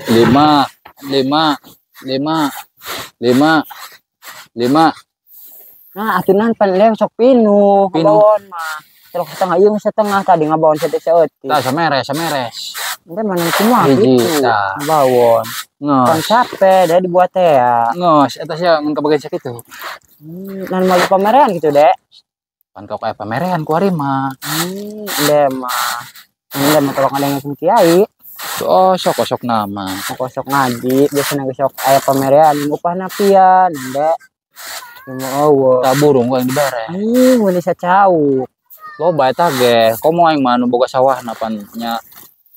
5, 5, 5, 5, 5. Nah, atunan pan leh sok pinuh, Pinuh. ngabawon mah. Telok setengah ieu setengah tadi ngabawon saeutik-saeutik. Tah sameres, sameres. Ente mana kumaha Hiji, gitu. Tah. Ngabawon. Pan Ngos. Capek deh dibuat teh ya. Ngos, eta sia ngan kabagian sakitu. Nan malu pamerean gitu dek. Pantok aya pamerean ku ari mah. Ende mah. Ende mah tolong ada yang kiai. Oh, sok sok nama. Mau sok ngaji, biasanya ge sok aya pamerean, upah napian, ende. Mau eueuh. Tah burung ku yang dibere. Ih, meuli sacau. Loba eta ge, komo aing mah nu boga sawahna pan nya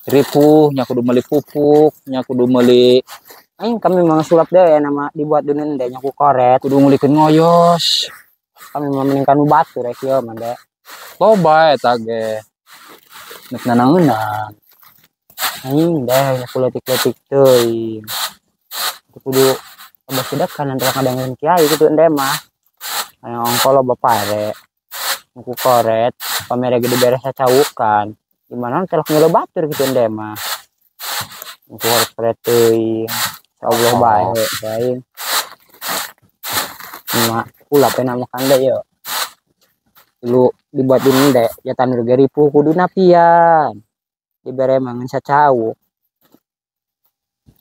ripuh, nya kudu meuli pupuk, nya kudu meuli. Aing kami mah sulap deh ya nama dibuat dunen deh nyaku koret. Kudu ngulikeun ngoyos. Kami mah mending kanu batu rek ieu mah deh. Loba eta ge. Nek nanangeunang. Aing deh nyaku leutik-leutik teuing. Kudu abah sedekah nanti kadangan kiai gitu ende mah. Aya ongko loba pare. Nyaku koret, pamere gede beres sacaukan. Gimana telok ngelo batur gitu ende mah. Nyaku koret-koret teuing. Insyaallah Oh. bae aing. Cuma ulah pena makan deh yo. Dulu dibuat dulu deh, ya tanur geripu kudu napian. Dibere mangan sacau.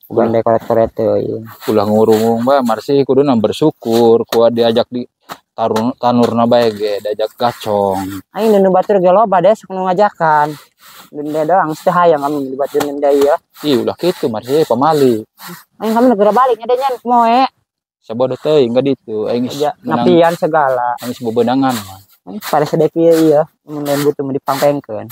Bukan deh koret-koret teuing. Ulah ngurung bae marsi kuduna bersyukur ku diajak di tarun tanurna bae ge diajak gacong. Aing nu batur ge loba deh sok nu ngajakan. Dende doang teu hayang kami dibuat dende ieu. Ih, ulah kitu marsi pamali. Aing kami negara balik nya nya moe. Sabodo teuing ka ditu aing geus Ja, menang napian segala. Aing geus bebenangan mah. Aing pada sedek ieu ieu mun lain butuh mah dipangpengkeun.